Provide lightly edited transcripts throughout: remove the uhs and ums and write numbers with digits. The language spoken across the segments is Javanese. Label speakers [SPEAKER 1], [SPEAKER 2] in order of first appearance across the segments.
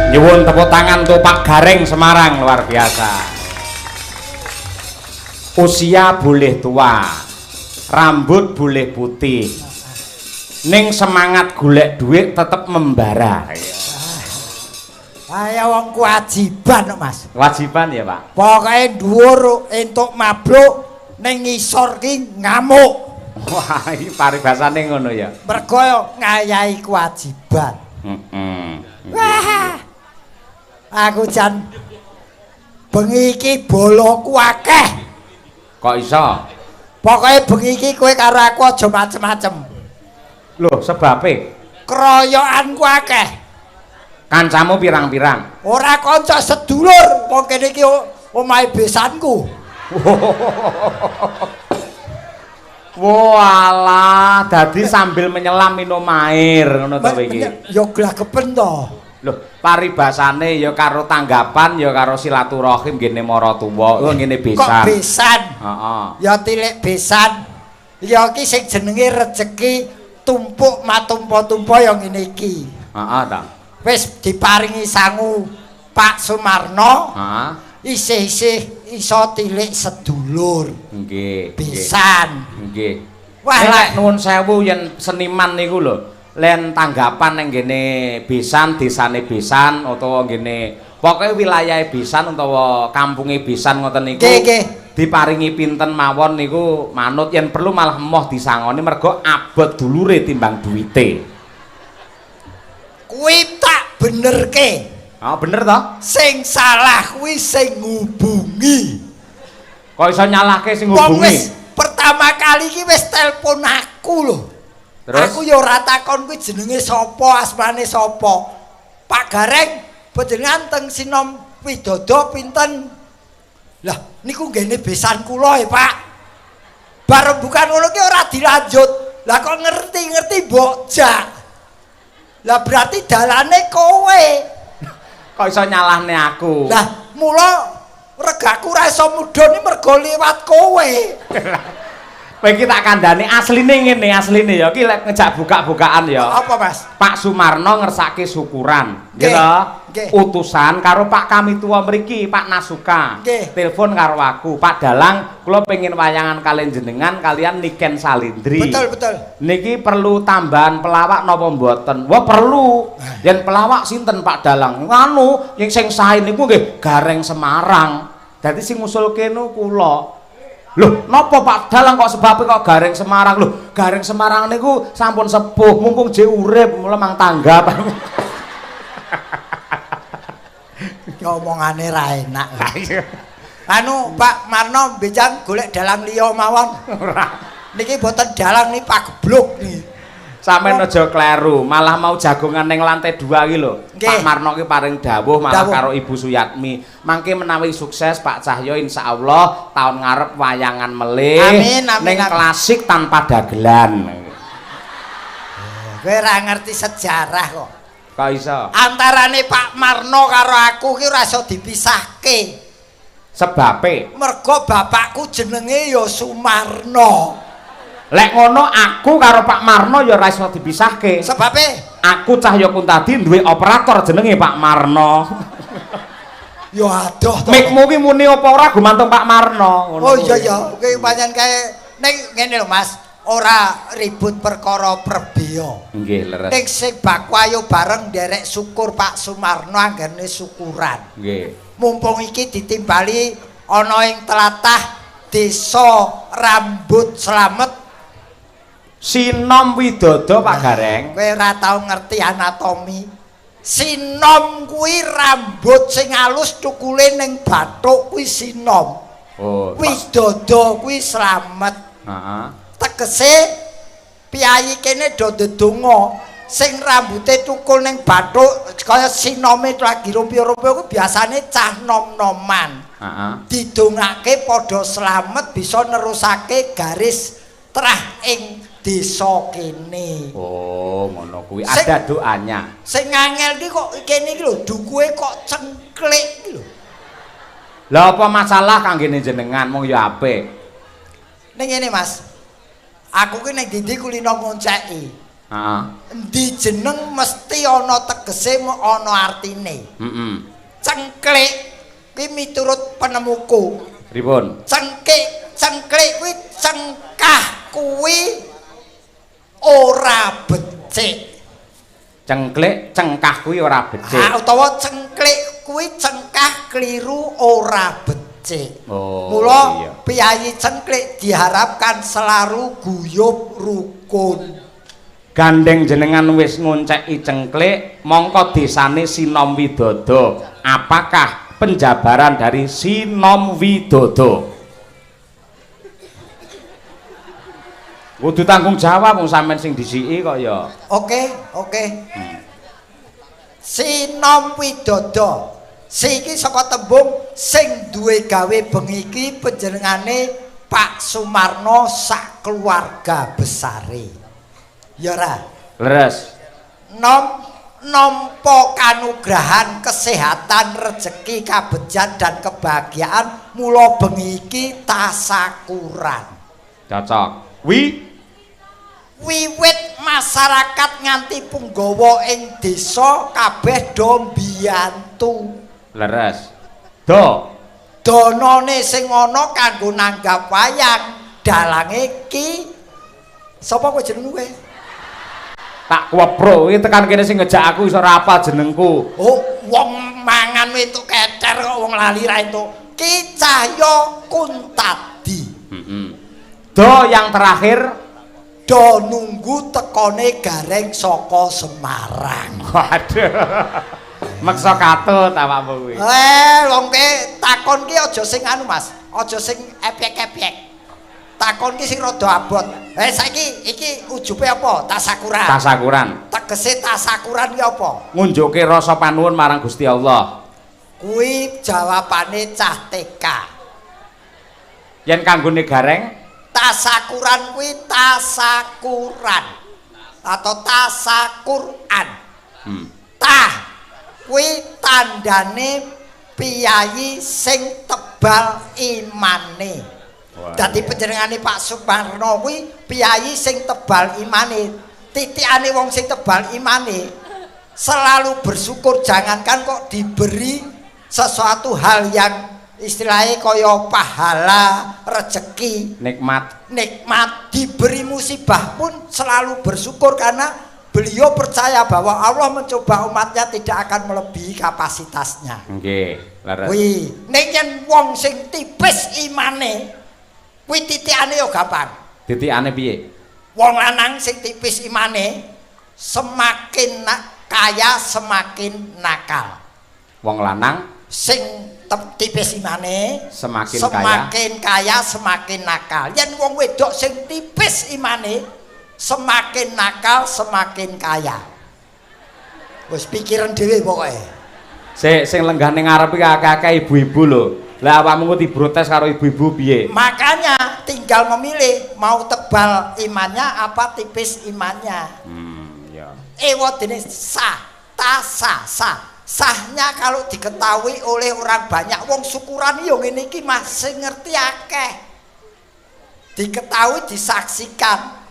[SPEAKER 1] Nyuwun tepuk tangan untuk Pak Gareng Semarang, luar biasa. Usia boleh tua, rambut boleh putih, ning semangat golek duit tetep membara.
[SPEAKER 2] Kaya wong kewajiban kok, Mas.
[SPEAKER 1] Kewajiban ya, Pak.
[SPEAKER 2] Pokoke dhuwur entuk mabruk, ning ngisor ki ngamuk.
[SPEAKER 1] Wah, iki paribasane ngono ya.
[SPEAKER 2] Mergo ngayahi kewajiban.
[SPEAKER 1] Heeh.
[SPEAKER 2] Wah. Aku jan bengi iki boloku akeh.
[SPEAKER 1] Kok iso?
[SPEAKER 2] Pokoke bengi iki kowe karo aku aja macem-macem.
[SPEAKER 1] Loh, sebabe?
[SPEAKER 2] Keroyokanku akeh.
[SPEAKER 1] Kancamu pirang-pirang?
[SPEAKER 2] Ora kanca, sedulur, wong kene iki omahe besanku.
[SPEAKER 1] Walah, dadi sambil menyelam minum air ngono to iki.
[SPEAKER 2] Ya glagepen to.
[SPEAKER 1] Loh, paribasane ya karo tanggapan ya karo silaturahim ngene maratuwa, oh ngene besan.
[SPEAKER 2] Kok besan?
[SPEAKER 1] Heeh.
[SPEAKER 2] Ya tilik besan. Ya iki sing jenenge rejeki tumpuk matumpa-tumpa ya ngene iki.
[SPEAKER 1] Heeh ta.
[SPEAKER 2] Wis diparingi sangu Pak Sumarno.
[SPEAKER 1] Heeh.
[SPEAKER 2] Isih-isih iso tilik sedulur.
[SPEAKER 1] Nggih.
[SPEAKER 2] Besan.
[SPEAKER 1] Nggih.
[SPEAKER 2] Wah,
[SPEAKER 1] lek nuwun sewu yen seniman niku lho, len tanggapan ning ngene besan, desane besan utawa ngene pokoke wilayahe besan utawa kampunge besan ngoten niku.
[SPEAKER 2] Nggih, nggih.
[SPEAKER 1] Diparingi pinten mawon niku manut, yen perlu malah emoh disangoni mergo abot dulure timbang duwite.
[SPEAKER 2] Kuwi tak benerke.
[SPEAKER 1] Oh, bener toh?
[SPEAKER 2] Sing salah kuwi sing ngubungi.
[SPEAKER 1] Kok iso nyalahke sing
[SPEAKER 2] Wong
[SPEAKER 1] ngubungi?
[SPEAKER 2] wis pertama kali iki wis telepon aku lho.
[SPEAKER 1] Terus?
[SPEAKER 2] Aku ya ora takon kuwi jenenge sapa, asmane sapa. Pak Gareng panjenengan teng Sinom Widodo pinten? Lah niku nggene besan kula e, Pak. Bareng bukan ngono ki ora dilanjut. Lah kok ngerti-ngerti mbok jak. Lah berarti dalane kowe.
[SPEAKER 1] Kok iso nyalahne aku?
[SPEAKER 2] Lah mula regaku ora iso mudhun iki mergo liwat kowe.
[SPEAKER 1] Kowe iki tak kandhani asline ngene, asline ya iki lek ngejak buka-bukaan ya.
[SPEAKER 2] Apa, Mas?
[SPEAKER 1] Pak Sumarno ngersake syukuran, nggih to?
[SPEAKER 2] Nggih.
[SPEAKER 1] Utusan karo Pak Kamituwa mriki, Pak Nasuka.
[SPEAKER 2] Nggih.
[SPEAKER 1] Telepon karo aku, Pak Dalang, kula pengen wayangan kalian jenengan kalian Niken Salindri.
[SPEAKER 2] Betul, betul.
[SPEAKER 1] Niki perlu tambahan pelawak napa mboten? Wah, perlu. Yen pelawak sinten Pak Dalang? Nganu, sing sae niku nggih Gareng Semarang. Dadi sing ngusulke nu kula. Loh, napa Pak Dalang kok sebabe kok Gareng Semarang? Loh, Gareng Semarang niku sampun sepuh, mumpung jek urip, mula mang tanggap.
[SPEAKER 2] Ki omongane ra enak. Anu Pak Marno mbecang golek dalang liya mawon.
[SPEAKER 1] Ora.
[SPEAKER 2] Niki mboten dalang niki pagebluk niki.
[SPEAKER 1] Sampeyan aja kleru, malah mau jagongan ning lantai 2 iki lho.
[SPEAKER 2] Nggih.
[SPEAKER 1] Pak Marno ki paring dawuh malah
[SPEAKER 2] Dawuh.
[SPEAKER 1] karo Ibu Suyatmi. Mangke menawi sukses Pak Cahyo insyaallah tahun ngarep wayangan melih
[SPEAKER 2] Amin, amin,
[SPEAKER 1] ning
[SPEAKER 2] amin.
[SPEAKER 1] klasik tanpa dagelan.
[SPEAKER 2] Kowe ora ngerti sejarah kok.
[SPEAKER 1] Kok iso?
[SPEAKER 2] Antarane Pak Marno karo aku ki ora iso dipisahke.
[SPEAKER 1] Sebabe
[SPEAKER 2] Mergo bapakku jenenge ya Sumarno.
[SPEAKER 1] Lek ngono aku karo Pak Marno ya ora iso dipisahke.
[SPEAKER 2] Sebabe
[SPEAKER 1] Aku Cahyo Kuntadi duwe operator jenenge Pak Marno.
[SPEAKER 2] Ya adoh to.
[SPEAKER 1] Mikmu ki muni apa ora gumantung Pak Marno ngono.
[SPEAKER 2] Oh iya ya, kuwi pancen kae ning ngene lho Mas, ora ribut perkara perbeya.
[SPEAKER 1] Nggih, leres.
[SPEAKER 2] Ning sing baku ayo bareng nderek syukur Pak Sumarno anggene syukuran.
[SPEAKER 1] Nggih.
[SPEAKER 2] Mumpung iki ditimbali ana ing tlatah Desa Rambut Slamet.
[SPEAKER 1] Sinom Widodo Pak Gareng.
[SPEAKER 2] Kowe ora tau ngerti anatomi. Sinom kuwi rambut sing alus cukule ning bathuk kuwi sinom.
[SPEAKER 1] Oh.
[SPEAKER 2] Widodo kuwi slamet.
[SPEAKER 1] Heeh.
[SPEAKER 2] Tegese piyayi kene do ndedonga sing rambute cukul ning bathuk kaya sinome lagi rumpyo-rumpyo kuwi biasane cah nom-noman.
[SPEAKER 1] Heeh.
[SPEAKER 2] Didongake padha slamet bisa nerusake garis trah ing desa kene.
[SPEAKER 1] Oh, ngono kuwi ada doanya.
[SPEAKER 2] Sing angel ki kok kene iki lho, dukuhe kok cengklik iki lho.
[SPEAKER 1] Lah apa masalah kanggene jenengan mung ya apik.
[SPEAKER 2] Ning ngene Mas. Aku ki ning ndi kulino ngonceki.
[SPEAKER 1] Heeh.
[SPEAKER 2] Endi jeneng mesti ana tegese, ana artine.
[SPEAKER 1] Heeh.
[SPEAKER 2] Cengklik kuwi miturut penemuku.
[SPEAKER 1] Pripun?
[SPEAKER 2] Cengkik, cengklik kuwi cengkah kuwi ora becik.
[SPEAKER 1] Cengklik cengkah kuwi ora becik.
[SPEAKER 2] Ha, utawa cengklik kuwi cengkah keliru ora becik.
[SPEAKER 1] Oh,
[SPEAKER 2] mula
[SPEAKER 1] iya.
[SPEAKER 2] Piyayi cengklik diharapkan selalu guyub rukun.
[SPEAKER 1] Gandeng jenengan wis ngonceki cengklik, mongko desane Sinom Widodo. Apakah penjabaran dari Sinom Widodo? Kudu tanggung jawab wong sampean sing disiki kok ya.
[SPEAKER 2] Oke, oke. Sinom Widodo. Si iki saka tembung sing duwe gawe bengi iki panjenengane Pak Sumarno sak keluarga besare. Ya ora?
[SPEAKER 1] Leres.
[SPEAKER 2] Nom nampa kanugrahan kesehatan, rejeki, kabejan dan kebahagiaan mula bengi iki tasakuran.
[SPEAKER 1] Cocok. Wi
[SPEAKER 2] wiwit masyarakat nganti punggawa ing desa kabeh do mbiyantu.
[SPEAKER 1] Leres. Do
[SPEAKER 2] danane sing ana kanggo nanggap wayang dalange ki sapa kowe jenengmu kowe?
[SPEAKER 1] Tak kuwepro iki tekan kene sing ngejak aku iso ora apal jenengku.
[SPEAKER 2] Oh, wong mangan entuk kecer kok wong lali ra entuk. Ki Cahya Kuntadi.
[SPEAKER 1] Heeh. Do yang terakhir
[SPEAKER 2] do nunggu tekone Gareng saka Semarang.
[SPEAKER 1] Waduh. Meksa katut awakmu kuwi.
[SPEAKER 2] Wong ke takon ki aja sing anu Mas, aja sing epek-epek. Takon ki sing rada abot. Saiki iki ujube apa? Tasakuran.
[SPEAKER 1] Tasakuran.
[SPEAKER 2] Tegese tasakuran ki apa?
[SPEAKER 1] Ngunjuke rasa panuwun marang Gusti Allah.
[SPEAKER 2] Kuwi jawabane cah TK.
[SPEAKER 1] Yen kanggone Gareng,
[SPEAKER 2] tasakuran kuwi tasakuran atau tasakuran. Tah kuwi tandane piyayi sing tebal imane. Dadi panjenengane Pak Sumarno kuwi piyayi sing tebal imane. Titikane wong sing tebal imane selalu bersyukur, jangankan kok diberi sesuatu hal yang istilahnya kaya pahala, rezeki,
[SPEAKER 1] nikmat,
[SPEAKER 2] nikmat, diberi musibah pun selalu bersyukur karena beliau percaya bahwa Allah mencoba umatnya tidak akan melebihi kapasitasnya.
[SPEAKER 1] Nggih, leres.
[SPEAKER 2] Kuwi ning yen wong sing tipis imane kuwi titikane ya gampang.
[SPEAKER 1] Titikane piye?
[SPEAKER 2] Wong lanang sing tipis imane semakin kaya semakin nakal.
[SPEAKER 1] Wong lanang
[SPEAKER 2] sing tipis imane
[SPEAKER 1] semakin
[SPEAKER 2] kaya semakin nakal. Yen wong wedok sing tipis imane semakin nakal semakin kaya. Wis pikiran dhewe pokoke.
[SPEAKER 1] Sik sing lenggah ning ngarep iki akeh-akeh ibu-ibu lho. Lah awakmu ku diprotes karo ibu-ibu piye?
[SPEAKER 2] Makanya tinggal memilih mau tebal imannya apa tipis imannya.
[SPEAKER 1] Ya.
[SPEAKER 2] Ewa dene sah, ta sah, sah. Sahnya kalau diketahui oleh orang banyak, wong syukuran yo ngene iki Mas sing ngerti akeh. Diketahui disaksikan.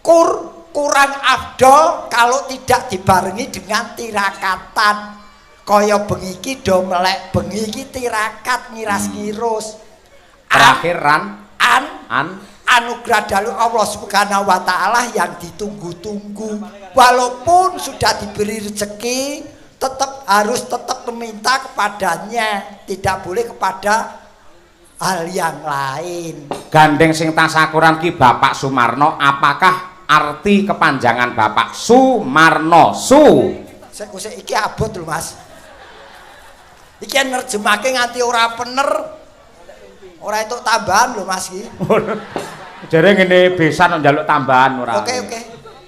[SPEAKER 2] Kurang afdol kalau tidak dibarengi dengan tirakatan. Kaya bengi iki do melek bengi iki tirakat ngiras-ngirus.
[SPEAKER 1] Terakhir ran
[SPEAKER 2] an anugerah dari Allah Subhanahu wa taala yang ditunggu-tunggu. Walaupun sudah diberi rezeki, tetap harus tetap meminta kepadanya, tidak boleh kepada hal yang lain.
[SPEAKER 1] Gandeng sing tasakuran ki Bapak Sumarno, apakah arti kepanjangan Bapak Sumarno? Su.
[SPEAKER 2] Sik iki abot lho Mas. Iki nerjemake nganti ora pener. Ora entuk tambahan lho Mas iki.
[SPEAKER 1] Jare ngene besan njaluk tambahan ora.
[SPEAKER 2] Oke, oke.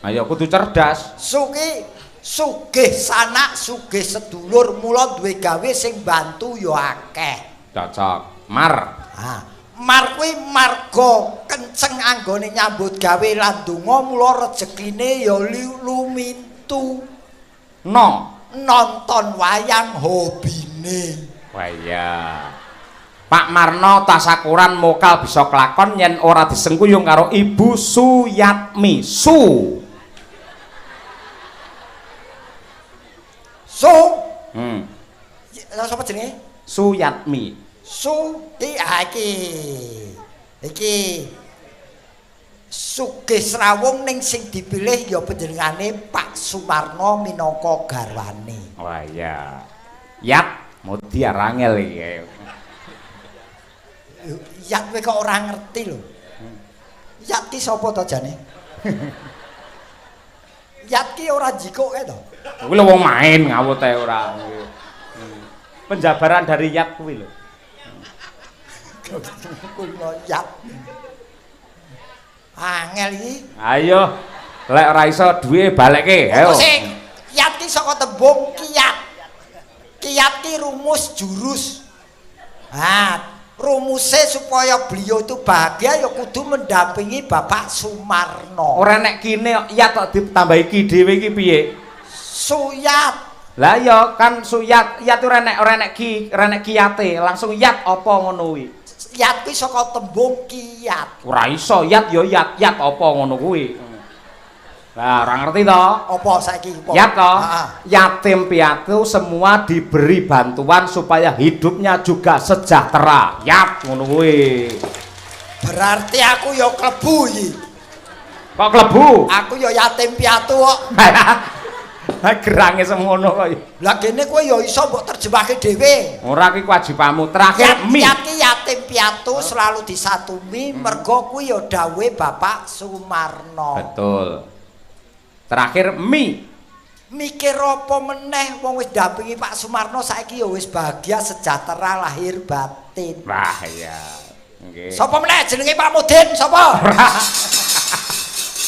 [SPEAKER 1] Ayo kudu cerdas.
[SPEAKER 2] Suki sugih sanak, sugih sedulur, mula duwe gawe sing bantu ya akeh.
[SPEAKER 1] Cocok. Mar.
[SPEAKER 2] Ha, mar kuwi marga kenceng anggone nyambut gawe lan donga mula rejekine ya lumintu.
[SPEAKER 1] No.
[SPEAKER 2] Nonton wayang hobine.
[SPEAKER 1] Wah iya. Pak Marno tasakuran mokal bisa kelakon yen ora disengkuyung karo Ibu Suyatmi. Su.
[SPEAKER 2] Su.
[SPEAKER 1] Hmm.
[SPEAKER 2] Sapa jenenge?
[SPEAKER 1] Suyatmi.
[SPEAKER 2] Su iki ah, iki. Iki Sugih Srawung ning sing dipilih ya panjenengane Pak Sumarno minangka garwane.
[SPEAKER 1] Wah iya. Yat, mudi angel iki.
[SPEAKER 2] Yat kowe kok ora ngerti lho. Yat ki sapa to jane? Yat ki ora jikoke to.
[SPEAKER 1] Kuwi lho wong main ngawut ae ora. Penjabaran dari yat kuwi lho.
[SPEAKER 2] Kuwi lho yat. Angel iki.
[SPEAKER 1] Ayo, lek ora iso duwe balekke. Ayo.
[SPEAKER 2] Sing yat ki saka tembung kiat. Kiat ki rumus jurus. Ha, rumuse supaya beliau itu bahagia ya kudu mendampingi Bapak Sumarno.
[SPEAKER 1] Ora nek kine yat kok ditambahi ki dhewe iki piye?
[SPEAKER 2] Suyat.
[SPEAKER 1] Lah ya kan suyat, yat ora nek ki, ora nek kiyate, langsung yat apa ngono kuwi.
[SPEAKER 2] Yat kuwi saka tembung kiat.
[SPEAKER 1] Ora iso yat ya yat, yat apa ngono kuwi. Lah ora ngerti to?
[SPEAKER 2] Apa saiki apa?
[SPEAKER 1] Yat to?
[SPEAKER 2] Heeh.
[SPEAKER 1] Yatim piatu semua diberi bantuan supaya hidupnya juga sejahtera. Yat ngono kuwi.
[SPEAKER 2] Berarti aku ya klebu iki.
[SPEAKER 1] Kok klebu?
[SPEAKER 2] Aku ya yatim piatu kok.
[SPEAKER 1] Gerange semono kok.
[SPEAKER 2] Lah kene kowe ya iso mbok terjemahke dhewe.
[SPEAKER 1] Ora, kuwi kewajibanmu. Terakhir
[SPEAKER 2] Yat,
[SPEAKER 1] mi.
[SPEAKER 2] yat ki yatim piatu selalu disatumi mergo kuwi ya dawuhe Bapak Sumarno.
[SPEAKER 1] Betul. Terakhir mi.
[SPEAKER 2] Mikir apa meneh, wong wis ndampingi Pak Sumarno saiki ya wis bahagia sejahtera lahir batin.
[SPEAKER 1] Wah iya. Nggih.
[SPEAKER 2] Sapa meneh jenenge Pak Mudin sapa?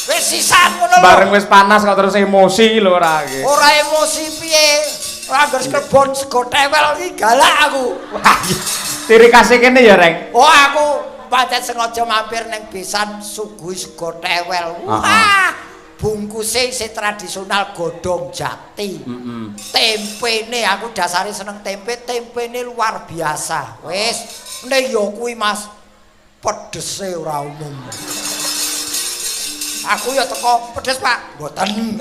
[SPEAKER 2] Wis sisan ngono lho.
[SPEAKER 1] Bareng wis panas kok terus emosi lho ora nggih.
[SPEAKER 2] Ora emosi piye? Ora angger kebon sego tewel iki galak aku.
[SPEAKER 1] Wah, iya. Ciri khase kene ya, Reng.
[SPEAKER 2] Oh, aku pancen sengaja mampir ning besan suguhi sego tewel. Wah, bungkuse isih tradisional godhong jati. Tempene, aku dasare seneng tempe, tempene luar biasa. Wis, nek ya kuwi Mas, pedese ora umum. Aku ya teko pedes, Pak. Mboten.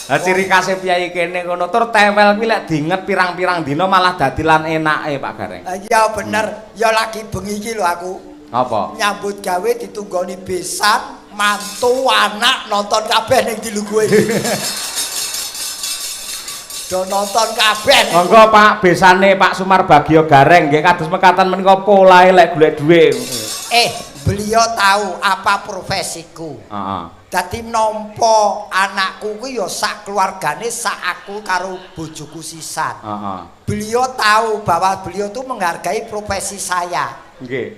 [SPEAKER 1] Lah ciri khase piyayi kene ngono tur tewel kuwi lek diinget pirang-pirang dina malah dadi lan enake, Pak Gareng.
[SPEAKER 2] Iya bener, ya lagi bengi iki lho aku.
[SPEAKER 1] Apa?
[SPEAKER 2] Nyambut gawe ditunggoni besan, mantu, anak nonton kabeh ning dilungguhe. Do nonton kabeh.
[SPEAKER 1] Monggo Pak, besane Pak Sumar Bagio Gareng nggih kados mekaten menika polahe lek golek dhuwit.
[SPEAKER 2] Eh, beliau tahu apa profesiku. Dadi nampa anakku kuwi ya sak keluargane, sak aku karo bojoku sisan. Beliau tahu bahwa beliau tuh menghargai profesi saya.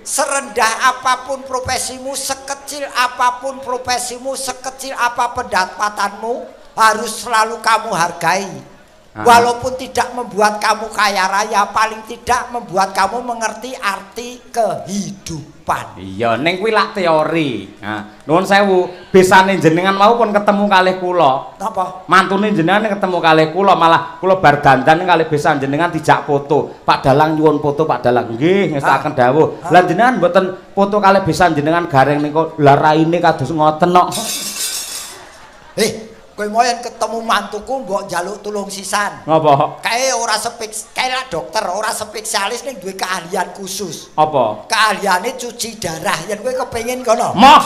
[SPEAKER 2] Serendah apapun profesimu, sekecil apapun profesimu, sekecil apa pendapatanmu, harus selalu kamu hargai. Walaupun tidak membuat kamu kaya raya, paling tidak membuat kamu mengerti arti kehidupan.
[SPEAKER 1] Iya, ning kuwi lak teori. Nah, nuwun sewu, besane jenengan mau pun ketemu kalih kula.
[SPEAKER 2] Napa?
[SPEAKER 1] Mantune jenengan ketemu kalih kula, malah kula bar dandan kalih besan jenengan dijak foto. "Pak Dalang, nyuwun foto, Pak Dalang." "Nggih, ngestakaken dawuh." "Lah jenengan mboten foto kalih besan jenengan Gareng niku, lah raine kados ngoten kok."
[SPEAKER 2] Eh, kowe mau yen ketemu mantuku mbok njaluk tulung sisan.
[SPEAKER 1] Ngapa?
[SPEAKER 2] Kae ora spek, kae lak dokter, ora spesialis ning duwe keahlian khusus.
[SPEAKER 1] Apa?
[SPEAKER 2] Keahliane cuci darah. Yen kowe kepengin kono.
[SPEAKER 1] Moh.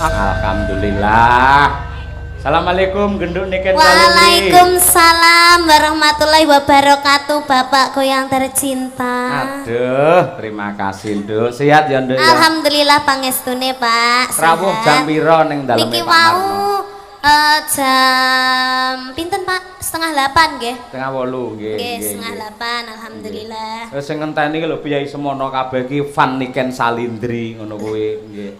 [SPEAKER 1] Alhamdulillah. Assalamualaikum, Genduk Niken Salindri.
[SPEAKER 3] Waalaikumsalam warahmatullahi wabarakatuh, Bapakku yang tercinta.
[SPEAKER 1] Aduh, terima kasih, Nduk. Sehat ya, Nduk ya?
[SPEAKER 3] Alhamdulillah pangestune, Pak.
[SPEAKER 1] Rawuh
[SPEAKER 3] Sehat.
[SPEAKER 1] Jam piro ning daleme
[SPEAKER 3] Niki
[SPEAKER 1] Pak
[SPEAKER 3] wau
[SPEAKER 1] Marno?
[SPEAKER 3] Jam pinten, Pak? 7.30 nggih.
[SPEAKER 1] 7.30 nggih.
[SPEAKER 3] Nggih, 7.30 alhamdulillah.
[SPEAKER 1] Wis sing ngenteni iki lho piyayi semono kabeh iki fan Niken Salindri ngono kuwi nggih.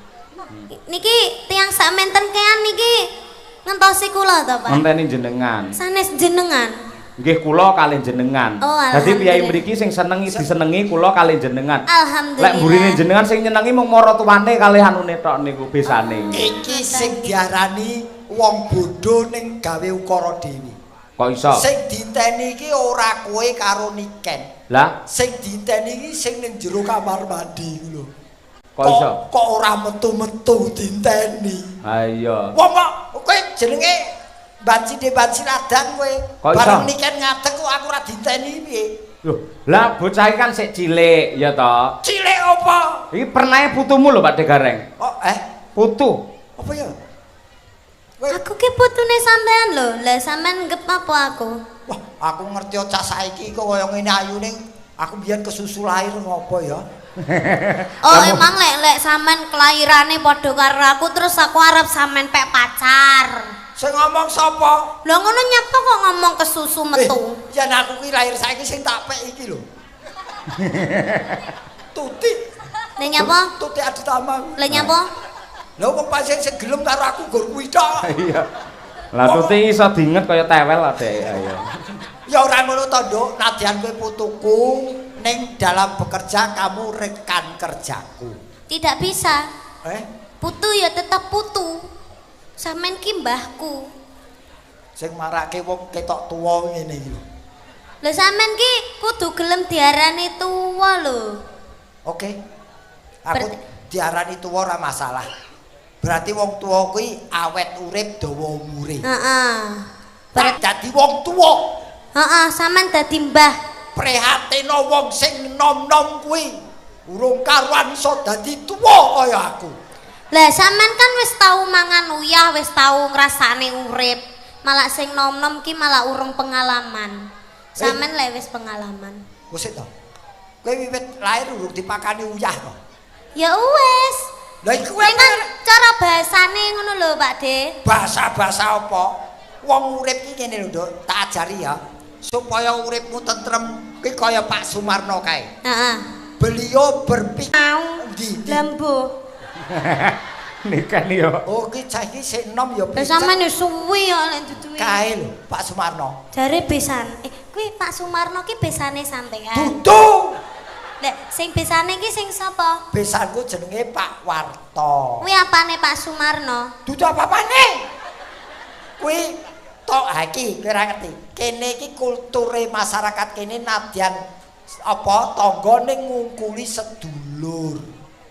[SPEAKER 3] Niki tiang sak menten kean niki ngentosi kula to, Pak?
[SPEAKER 1] Ngenteni jenengan.
[SPEAKER 3] Sanes jenengan.
[SPEAKER 1] Nggih, kula kalih jenengan.
[SPEAKER 3] Oh,
[SPEAKER 1] Dadi piyayi
[SPEAKER 3] alhamdulillah.
[SPEAKER 1] mriki sing senengi disenengi kula kalih jenengan.
[SPEAKER 3] Alhamdulillah.
[SPEAKER 1] Lek mburine jenengan sing nyenengi mung maratuwane kalih anune tok niku besane.
[SPEAKER 2] Iki sing diarani wong bodho ning gawe ukara dhewe.
[SPEAKER 1] Kok iso?
[SPEAKER 2] Sing dienteni iki ora kowe karo Niken.
[SPEAKER 1] Lah,
[SPEAKER 2] Sing dienteni iki sing ning jero kamar mandi iku lho.
[SPEAKER 1] Kok iso?
[SPEAKER 2] Kok ora metu-metu dienteni.
[SPEAKER 1] Ha iya.
[SPEAKER 2] Wong kok kowe jenenge Banci de banci ladang kowe. Bareng niken ngadeg kok aku ora dinteni piye?
[SPEAKER 1] Loh, lah bocah iki kan sik cilik ya to.
[SPEAKER 2] Cilik apa?
[SPEAKER 1] Iki pernahe putumu lho Pak De Gareng.
[SPEAKER 2] Oh,
[SPEAKER 1] Putu.
[SPEAKER 2] Apa ya? Kowe
[SPEAKER 3] Aku ki putune sampean lho. Lah sampean nggep apa aku?
[SPEAKER 2] Wah, aku ngerti cah saiki kok kaya ngene ayune. Aku biyen kesusu lahir ngopo ya?
[SPEAKER 3] Oh, emang lek sampean kelahirane padha karo aku terus aku arep sampean pek pacar.
[SPEAKER 2] Sing ngomong sapa?
[SPEAKER 3] Lah ngono nyapa kok ngomong kesusu metu?
[SPEAKER 2] Yen aku ki lahir saiki sing tak pek iki lho. Tuti.
[SPEAKER 3] Lah nyapa?
[SPEAKER 2] Tuti Aditama.
[SPEAKER 3] Lah nyapa?
[SPEAKER 2] Lah wong pancen sing gelem karo aku nggon kuwi tok.
[SPEAKER 1] Iya. Lah Tuti iso diinget kaya tewel adek. Ayo.
[SPEAKER 2] Ya ora ngono to, Nduk. Nadyan kowe putuku ning dalam bekerja kamu rekan kerjaku.
[SPEAKER 3] Tidak bisa. Putu ya tetap putu. Sampean ki mbahku.
[SPEAKER 2] Sing marake wong ketok tuwa ngene iki lho.
[SPEAKER 3] Lho sampean ki kudu gelem diarani tuwa lho.
[SPEAKER 2] Oke. Aku diarani tuwa ora masalah. Berarti wong tuwa kuwi awet urip dawa umure.
[SPEAKER 3] Heeh.
[SPEAKER 2] Berarti dadi wong tuwa.
[SPEAKER 3] Heeh, sampean dadi mbah.
[SPEAKER 2] Prihatena wong sing nom-nom kuwi urung karuan iso dadi tuwa kaya aku.
[SPEAKER 3] Lah sampean kan wis tau mangan uyah, wis tau ngrasakne urip. Malah sing nom-nom ki malah urung pengalaman. Sampean lek wis pengalaman.
[SPEAKER 2] Wis to. Kowe wiwit lahir urung dipakani uyah to?
[SPEAKER 3] Ya wis.
[SPEAKER 2] Lah iku
[SPEAKER 3] kan cara bahasane ngono lho, Pak De.
[SPEAKER 2] Bahasa-bahasa apa? Wong urip ki ngene lho, Nduk, tak ajari ya. Supaya uripmu tentrem ki kaya Pak Sumarno kae.
[SPEAKER 3] Heeh.
[SPEAKER 2] Beliau berpikir
[SPEAKER 3] ndi? Lambo.
[SPEAKER 1] Niken yo.
[SPEAKER 2] Oh, ki cah iki sik enom ya.
[SPEAKER 3] Lah sampean suwi ya lek duduhi.
[SPEAKER 2] Kae lho, Pak Sumarno.
[SPEAKER 3] Jare besan. Kuwi Pak Sumarno ki besane sampean.
[SPEAKER 2] Dudu.
[SPEAKER 3] Lah sing besane ki sing sapa?
[SPEAKER 2] Besanku jenenge Pak Warto.
[SPEAKER 3] Kuwi apane Pak Sumarno?
[SPEAKER 2] Dudu apa-apane. Kuwi tok iki kowe ora ngerti. Kene iki kulture masyarakat kene nadyan apa tanggane ngungkuli sedulur.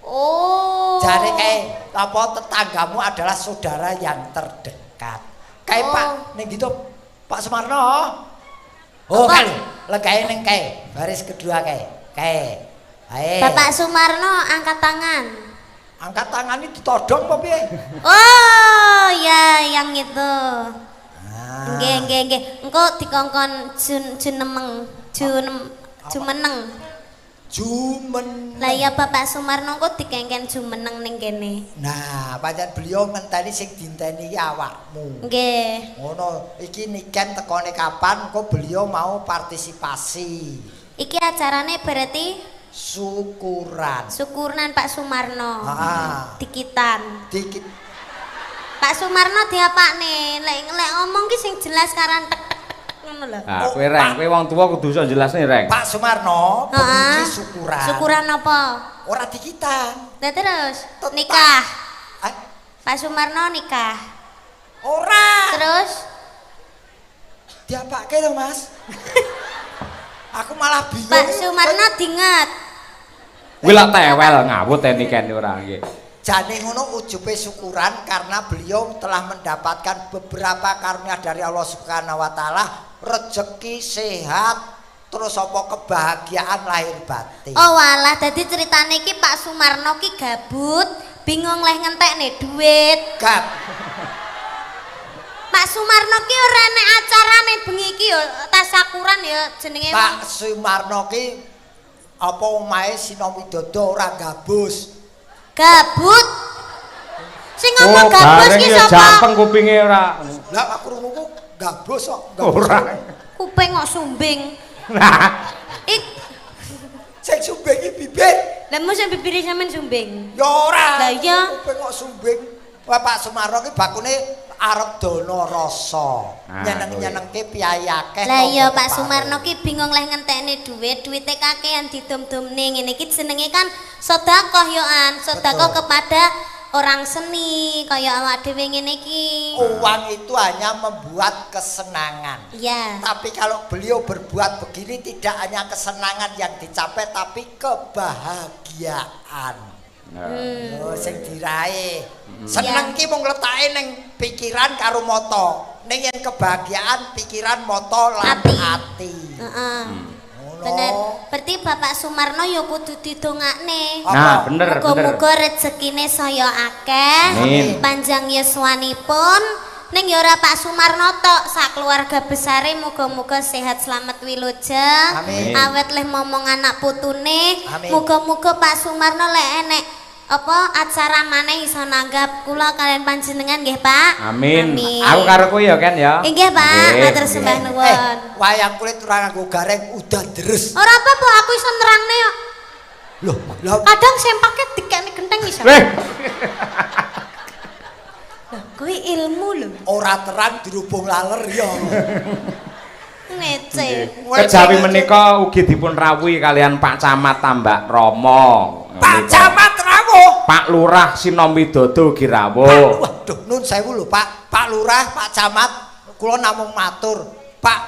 [SPEAKER 3] Oh.
[SPEAKER 2] Jare kae apa tetanggamu adalah saudara yang terdekat. Kae oh. Pak ning gitu Pak Sumarno. Oh kae lenggahe ning kae, baris kedua kae. Kae. Ae.
[SPEAKER 3] Bapak Sumarno angkat tangan.
[SPEAKER 2] Angkat tangan iki ditodong apa piye?
[SPEAKER 3] Oh, ya yang itu. Nggih, nggih, nggih. Engko dikongkon junemeng, jumeneng.
[SPEAKER 2] Jumeneng.
[SPEAKER 3] Lah ya Bapak Sumarno engko dikengken jumeneng ning kene.
[SPEAKER 2] Nah, pancen beliau ngenteni sing dinteni iki awakmu.
[SPEAKER 3] Nggih.
[SPEAKER 2] Ngono, iki niken tekone kapan engko beliau mau partisipasi.
[SPEAKER 3] Iki acarane berarti
[SPEAKER 2] syukuran.
[SPEAKER 3] Syukuran Pak Sumarno.
[SPEAKER 2] Heeh.
[SPEAKER 3] Dikitan.
[SPEAKER 2] Dikit.
[SPEAKER 3] Pak Sumarno diapakne? Lek lek ngomong ki sing jelas karan tek tek tek ngono lho.
[SPEAKER 1] Ah, kowe Reng, kowe wong tuwa kudu iso jelasne, Reng.
[SPEAKER 2] Pak Sumarno bengi syukuran.
[SPEAKER 3] Syukuran apa?
[SPEAKER 2] Ora dikitan.
[SPEAKER 3] Lah terus nikah. Pak Sumarno nikah.
[SPEAKER 2] Ora.
[SPEAKER 3] Terus
[SPEAKER 2] diapake to, Mas? Aku malah bingung.
[SPEAKER 3] Pak Sumarno dinget.
[SPEAKER 1] Kuwi lak tewel ngawut niken ora nggih.
[SPEAKER 2] Jane ngono ujube syukuran karena beliau telah mendapatkan beberapa karunia dari Allah Subhanahu wa taala, rezeki sehat, terus apa kebahagiaan lahir batin.
[SPEAKER 3] Oh walah, dadi ceritane iki Pak Sumarno ki gabut, bingung leh ngentekne duit.
[SPEAKER 2] Gab.
[SPEAKER 3] Pak Sumarno ki ora enek acarane bengi iki ya tasakuran ya jenenge.
[SPEAKER 2] Pak Sumarno ki apa omahe Sinom Widodo ora gabus.
[SPEAKER 3] Gabut. Sing ngomong gabus ki sapa?
[SPEAKER 1] Jampeng kupinge ora.
[SPEAKER 2] Lah aku krunguku gabus kok.
[SPEAKER 1] Ora.
[SPEAKER 3] Kuping kok sumbing.
[SPEAKER 1] Nah.
[SPEAKER 3] Ik
[SPEAKER 2] sing sumbing iki bibir.
[SPEAKER 3] Lah mung sing bibire sampean sumbing.
[SPEAKER 2] Ya ora.
[SPEAKER 3] Lah iya.
[SPEAKER 2] Kuping kok sumbing. Wah Pak Sumarno ki bakune arep dono rasa. Nyeneng-nyenengke piyayi akeh.
[SPEAKER 3] Lah iya Pak Sumarno ki bingung leh ngentekne duit, duwite kakean didum-dumne ngene iki jenenge kan sedekah yo an, sedekah kepada orang seni kaya awak dhewe ngene iki.
[SPEAKER 2] Uang itu hanya membuat kesenangan.
[SPEAKER 3] Iya.
[SPEAKER 2] Tapi kalau beliau berbuat begini tidak hanya kesenangan yang dicapai tapi kebahagiaan. Oh, sing diraih. Seneng ki mung letake ning pikiran karo mata. Ning yen kebahagiaan pikiran, mata lan
[SPEAKER 3] Ati.
[SPEAKER 2] Ati.
[SPEAKER 3] Heeh.
[SPEAKER 2] Ngono.
[SPEAKER 3] Bener. Berarti Bapak Sumarno ya kudu didongakne.
[SPEAKER 1] Nah, bener, bener.
[SPEAKER 3] Muga-muga rezekine saya akeh,
[SPEAKER 1] Amin.
[SPEAKER 3] panjang yuswanipun. Ning ya ora Pak Sumarno tok, sak keluarga besare muga-muga sehat selamat wilujeng.
[SPEAKER 2] Amin.
[SPEAKER 3] Awet leh momong anak putune.
[SPEAKER 2] Amin.
[SPEAKER 3] Muga-muga Pak Sumarno lek enek apa acara maneh iso nanggap kula kalian panjenengan nggih, Pak.
[SPEAKER 1] Amin.
[SPEAKER 3] Amin.
[SPEAKER 1] Aku karo kowe ya, Ken ya.
[SPEAKER 3] Nggih, Pak.
[SPEAKER 1] Nggih,
[SPEAKER 3] Matur
[SPEAKER 1] nggih.
[SPEAKER 3] sembah nuwun.
[SPEAKER 2] Eh, wayang kulit ora nganggo gareng, udan deres.
[SPEAKER 3] Ora apa-apa, aku iso nerangne kok.
[SPEAKER 2] Loh, lah.
[SPEAKER 3] Kadang sempake dikekne genteng iso.
[SPEAKER 1] Weh,
[SPEAKER 3] Loh, kuwi ilmu lho.
[SPEAKER 2] Ora terang dirubung laler ya.
[SPEAKER 3] Ngece.
[SPEAKER 1] Kejawi menika ugi dipun rawuhi kalian Pak Camat Tambak Romo.
[SPEAKER 2] Pak Camat rawuh.
[SPEAKER 1] Pak Lurah Sinom Widodo ugi rawuh.
[SPEAKER 2] Waduh, nun sewu lho, Pak. Pak Lurah, Pak Camat, kula namung matur. Pak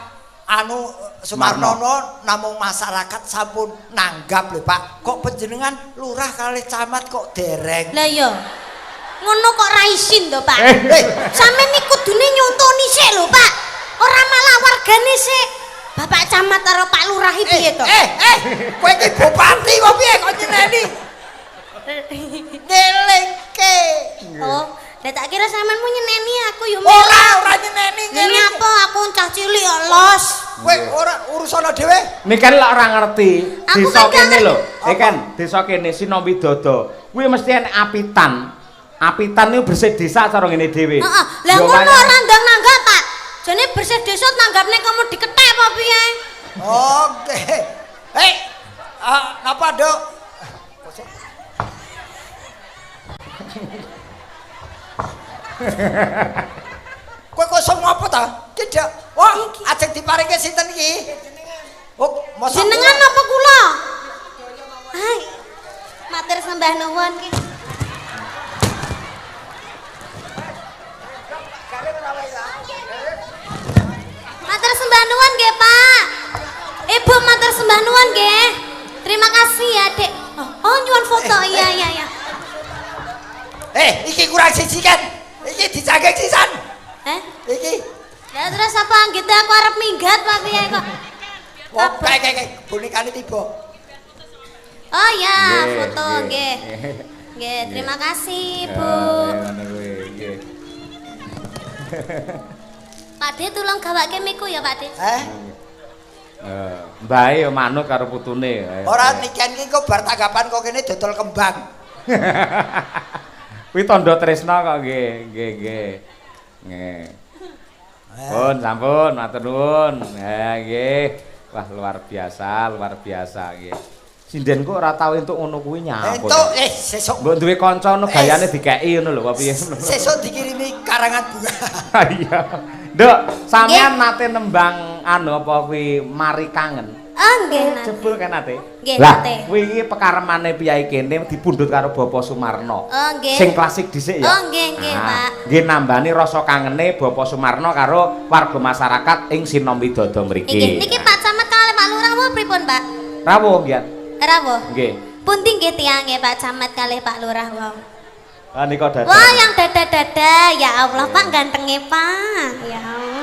[SPEAKER 2] anu Sumarnono namung masyarakat sampun nanggap lho, Pak. Kok panjenengan lurah kalih camat kok dereng?
[SPEAKER 3] Lah iya. Ngono kok ra isin to, Pak?
[SPEAKER 2] Eh,
[SPEAKER 3] Sampeyan iki kudune nyontoni sik lho, Pak. Ora malah wargane sik. Bapak Camat karo Pak Lurah iki piye to?
[SPEAKER 2] Eh, eh, kowe iki bupati kok piye kok nyeneni? Ngelingke.
[SPEAKER 3] Oh, lah tak kira sampean mu nyeneni aku yo.
[SPEAKER 2] Ora, ora nyeneni,
[SPEAKER 3] Ini
[SPEAKER 2] ngelingke.
[SPEAKER 3] apa aku cah cilik kok los.
[SPEAKER 2] Kowe ora urusana dhewe.
[SPEAKER 1] Niken lak ora ngerti.
[SPEAKER 3] Aku
[SPEAKER 1] Desa
[SPEAKER 3] kan gak
[SPEAKER 1] kene lho.
[SPEAKER 2] ngerti.
[SPEAKER 1] Niken, desa kene Sinom Widodo. Kuwi mesti enek apitan. Apitan niku bersih desa cara ngene dhewe.
[SPEAKER 3] Heeh. Lah
[SPEAKER 1] Yo
[SPEAKER 3] ngono
[SPEAKER 1] wayang-
[SPEAKER 3] ora ndang nanggap, Pak. Jane bersih desa nanggapne kamu dikethek apa piye?
[SPEAKER 2] Oke. Hei, ah, napa, Dok? Kowe kosong apa ta? Tidak. Wah, ajeng diparingke sinten iki? Oh, mosok
[SPEAKER 3] Jenengan apa kula? Hai. Matur sembah nuwun ki. Matur sembah nuwun nggih, Pak. Ibu matur sembah nuwun nggih. Terima kasih ya, Dek. Oh, nyuwun foto. Iya, iya, iya.
[SPEAKER 2] Eh, iki kurang siji kan? Iki dicagek sisan.
[SPEAKER 3] Eh?
[SPEAKER 2] Iki.
[SPEAKER 3] Ya terus apa gitu aku arep minggat Pak piye kok.
[SPEAKER 2] Wah, kae kae kae bonekane tiba.
[SPEAKER 3] Oh ya,
[SPEAKER 1] Nggih,
[SPEAKER 3] foto
[SPEAKER 1] nggih.
[SPEAKER 3] nggih. Nggih, terima kasih,
[SPEAKER 1] Ya,
[SPEAKER 3] Bu.
[SPEAKER 1] ngono kuwi, nggih.
[SPEAKER 3] Pak De tolong gawake miku ya, Pak De.
[SPEAKER 2] Eh,
[SPEAKER 1] Eh, mbae ya manut karo putune.
[SPEAKER 2] Ora niken iki kok bar tanggapan kok kene dodol kembang.
[SPEAKER 1] Kuwi tandha tresna kok nggih, nggih, nggih. Nggih. Pun sampun, matur nuwun. Ha nggih. Wah, luar biasa nggih. Sinden kok ora tau entuk ngono kuwi nyaput.
[SPEAKER 2] Entuk eh sesuk
[SPEAKER 1] Mbok duwe kanca ngono gayane dikeki ngono lho apa piye.
[SPEAKER 2] Sesuk dikirimi karangan bunga.
[SPEAKER 1] Iya. Nduk, sampean nate nembang anu apa kuwi Mari Kangen.
[SPEAKER 3] Oh, nggih, nate.
[SPEAKER 1] Jebul kan nate?
[SPEAKER 3] Nggih,
[SPEAKER 1] Lah,
[SPEAKER 3] nate.
[SPEAKER 1] kuwi iki pekaremane piyai kene dipundhut karo Bapak Sumarno.
[SPEAKER 3] Oh, nggih.
[SPEAKER 1] Sing klasik dhisik ya.
[SPEAKER 3] Oh, nggih, nggih,
[SPEAKER 1] Ah,
[SPEAKER 3] Pak.
[SPEAKER 1] Nggih nambani rasa kangene Bapak Sumarno karo warga masyarakat ing Sinom Widodo mriki.
[SPEAKER 3] Nggih, niki Pak Camat kalih Pak Lurah apa pripun, Pak?
[SPEAKER 1] Rawuh nggih.
[SPEAKER 3] Rawuh.
[SPEAKER 1] Nggih.
[SPEAKER 3] Pundi nggih tiange Pak Camat kalih Pak Lurah wau?
[SPEAKER 1] Ah nika dada.
[SPEAKER 3] Wah, yang dada-dada. Ya Allah, Pak gantenge, Pak. Ya Allah.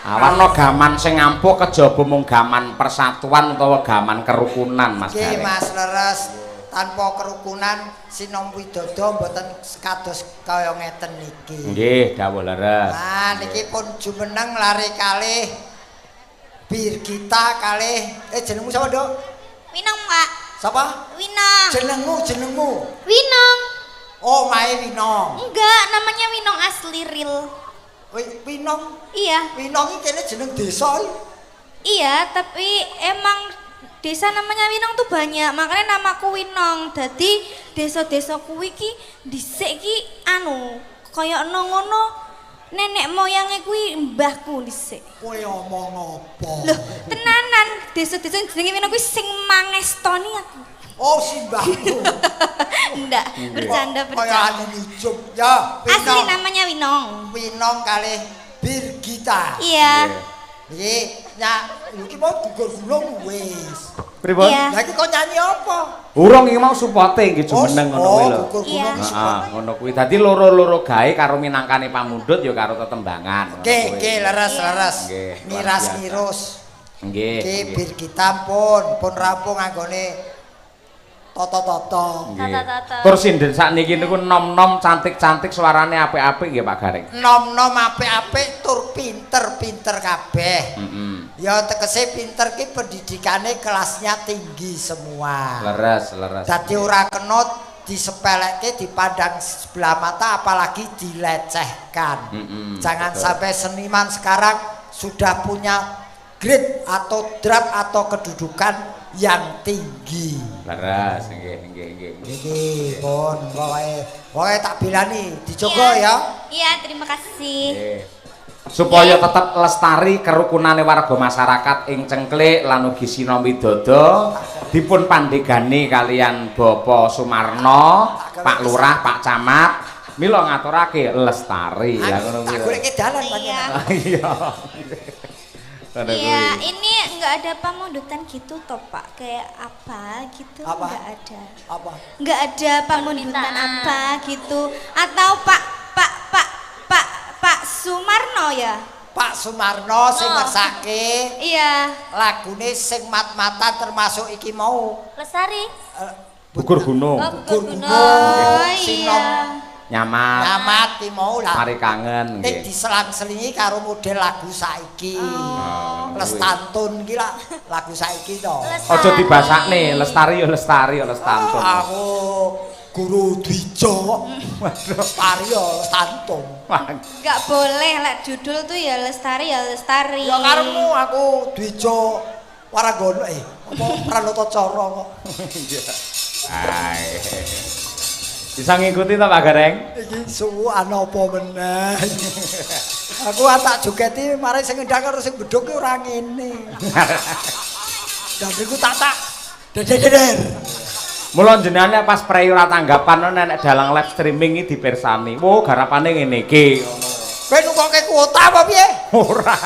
[SPEAKER 1] Awan no gaman sing ampuh kejaba mung gaman persatuan utawa gaman kerukunan Mas
[SPEAKER 2] Nggih,
[SPEAKER 1] Gareng.
[SPEAKER 2] Mas leres tanpa kerukunan Sinom Widodo mboten kados kaya ngeten niki.
[SPEAKER 1] Nggih, dawuh leres.
[SPEAKER 2] Nah, niki pun jumeneng lare kalih Birgita kalih jenengmu sapa, Nduk?
[SPEAKER 4] Winong, Pak.
[SPEAKER 2] Sapa?
[SPEAKER 4] Winong.
[SPEAKER 2] Jenengmu, jenengmu.
[SPEAKER 4] Winong.
[SPEAKER 2] Oh, mae Winong.
[SPEAKER 4] Enggak, namanya Winong asli real.
[SPEAKER 2] Winong.
[SPEAKER 4] Iya.
[SPEAKER 2] Winong iki kene jeneng desa iki.
[SPEAKER 4] Iya, tapi emang desa namanya Winong tuh banyak, makanya namaku Winong. Dadi desa-desa kuwi ki dhisik ki anu, kaya ngono nenek moyange kuwi mbahku dhisik.
[SPEAKER 2] Kowe omong apa?
[SPEAKER 4] Loh, tenanan desa-desa jenenge Winong kuwi sing mangestoni aku.
[SPEAKER 2] Oh, simbahmu.
[SPEAKER 4] Enggak, bercanda
[SPEAKER 2] Kaya
[SPEAKER 4] bercanda.
[SPEAKER 2] anu nujum. Ya,
[SPEAKER 4] Asli
[SPEAKER 2] Winong.
[SPEAKER 4] namanya Winong.
[SPEAKER 2] Winong kalih Birgita.
[SPEAKER 4] Iya.
[SPEAKER 2] Iki Iki mau gugur gunung wis.
[SPEAKER 1] Pripun?
[SPEAKER 4] Iya.
[SPEAKER 2] Lah iki kok nyanyi apa?
[SPEAKER 1] Urung iki mau supote nggih jumeneng ngono kuwi lho.
[SPEAKER 2] Gugur gunung
[SPEAKER 1] Heeh, ngono kuwi. Dadi loro-loro gawe karo minangkane pamundhut ya karo tetembangan.
[SPEAKER 2] Oke, oke, leres, leres. Miras mirus.
[SPEAKER 1] Nggih.
[SPEAKER 2] Iki bir kita pun rampung anggone toto-toto.
[SPEAKER 3] Toto-toto.
[SPEAKER 1] Tur sinden sakniki niku nom-nom cantik-cantik suarane apik-apik nggih Pak Gareng.
[SPEAKER 2] Nom-nom apik-apik tur pinter-pinter kabeh.
[SPEAKER 1] Heeh.
[SPEAKER 2] Ya tegese pinter ki pendidikane kelasnya tinggi semua.
[SPEAKER 1] Leres, leres.
[SPEAKER 2] Dadi ora kena disepelekke, dipandang sebelah mata, apalagi dilecehkan. Jangan
[SPEAKER 1] betul.
[SPEAKER 2] Sampai seniman sekarang sudah punya grade atau draft atau kedudukan yang tinggi.
[SPEAKER 1] Leres, nggih, nggih, nggih.
[SPEAKER 2] Iki pun pokoke tak bilani dijogo ya.
[SPEAKER 4] Iya, terima kasih.
[SPEAKER 1] Nggih. Supaya tetep lestari kerukunane warga masyarakat ing Cengklik lan ugi Sinom Widodo dipun pandhegani kalian Bapak Sumarno, Pak Lurah, Pak Camat mila ngaturake lestari. Lah ngono
[SPEAKER 2] Tak
[SPEAKER 1] kuwi.
[SPEAKER 2] goleke dalan panjenengan.
[SPEAKER 1] Iya.
[SPEAKER 4] Iya, ini enggak ada pamundutan gitu toh Pak, kayak apa gitu
[SPEAKER 2] Apa?
[SPEAKER 4] enggak ada.
[SPEAKER 2] Apa?
[SPEAKER 4] Enggak ada pamundutan apa gitu atau Pak Pak Pak Pak Pak Sumarno ya?
[SPEAKER 2] Pak Sumarno sing ngersake.
[SPEAKER 4] Iya.
[SPEAKER 2] Lagune sing mat-matan termasuk iki mau.
[SPEAKER 3] Lestari.
[SPEAKER 1] Gugur gunung.
[SPEAKER 3] Oh,
[SPEAKER 2] Gugur gunung.
[SPEAKER 4] Oh
[SPEAKER 2] Sinom
[SPEAKER 4] iya.
[SPEAKER 1] Nyamat.
[SPEAKER 2] Nyamat ki mau lah.
[SPEAKER 1] Mari kangen
[SPEAKER 2] Ning
[SPEAKER 1] nggih.
[SPEAKER 2] diselang-selingi karo model lagu saiki.
[SPEAKER 1] Oh,
[SPEAKER 2] Lestantun ki lah lagu saiki to.
[SPEAKER 1] Aja dibasakne, lestari ya lestari ya lestantun.
[SPEAKER 2] Aku guru Dwijo. Lestari ya lestantun.
[SPEAKER 4] Enggak boleh lek judul tuh ya lestari ya lestari.
[SPEAKER 2] Ya karepmu aku Dwijo Waranggono apa Pranoto Cara kok.
[SPEAKER 1] Ae. Bisa ngikuti ta Pak Gareng?
[SPEAKER 2] Iki suwukan apa meneh. Aku tak jogeti mari sing ngendang karo sing bedhug ki ora ngene. Dan iku tak tak deder.
[SPEAKER 1] Mula jenengan pas prei ora tanggapan nek dalang live streaming iki dipirsani. Wo garapane ngene iki.
[SPEAKER 2] Kowe nukoke kuota apa piye?
[SPEAKER 1] Ora.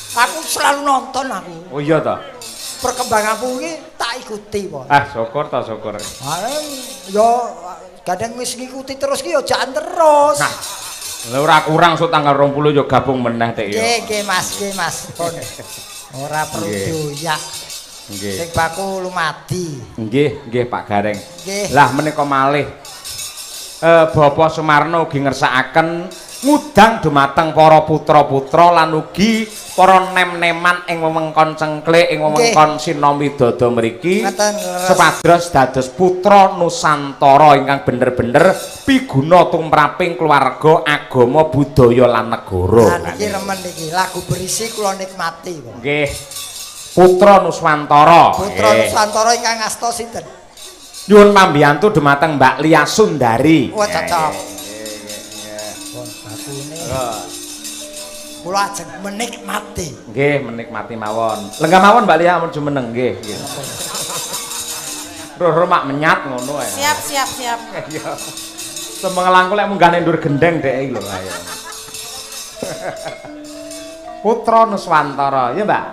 [SPEAKER 2] Aku selalu nonton aku.
[SPEAKER 1] Oh iya ta.
[SPEAKER 2] Perkembanganmu iki tak ikuti kok.
[SPEAKER 1] Ah syukur ta syukur.
[SPEAKER 2] Ah ya kadang wis ngikuti terus ki ya jangan terus.
[SPEAKER 1] Nah, lha ora kurang sok tanggal 20 ya gabung meneh tek ya.
[SPEAKER 2] Nggih, nggih Mas, nggih Mas. Pun. Ora perlu dioyak.
[SPEAKER 1] Nggih.
[SPEAKER 2] Sing baku lumadi.
[SPEAKER 1] Nggih, nggih Pak Gareng.
[SPEAKER 2] Nggih.
[SPEAKER 1] Lah menika malih Bapak Sumarno ugi ngersakaken ngudang dumateng para putra-putra lan ugi para nem-neman ing wewengkon Cengklik ing wewengkon Sinom Widodo mriki supados dados putra Nusantara ingkang bener-bener piguna tumraping keluarga, agama, budaya lan negara.
[SPEAKER 2] Lah niki remen niki lagu berisi kula nikmati kok.
[SPEAKER 1] Nggih. Putra Nuswantara.
[SPEAKER 2] Putra Nuswantara ingkang asta sinten?
[SPEAKER 1] Nyuwun pambiyantu dumateng Mbak Lia Sundari.
[SPEAKER 2] Wah cocok. Pun bakune. Kula ajeng menikmati.
[SPEAKER 1] Nggih, menikmati mawon. Lenggah mawon Mbak Lia ampun jumeneng nggih, nggih. Roh-roh mak menyat ngono ae.
[SPEAKER 5] Siap, siap, siap.
[SPEAKER 1] Iya. Semengelangku lek munggah ndur gendeng dhek iki lho ayo. Putra Nuswantara, ya Mbak.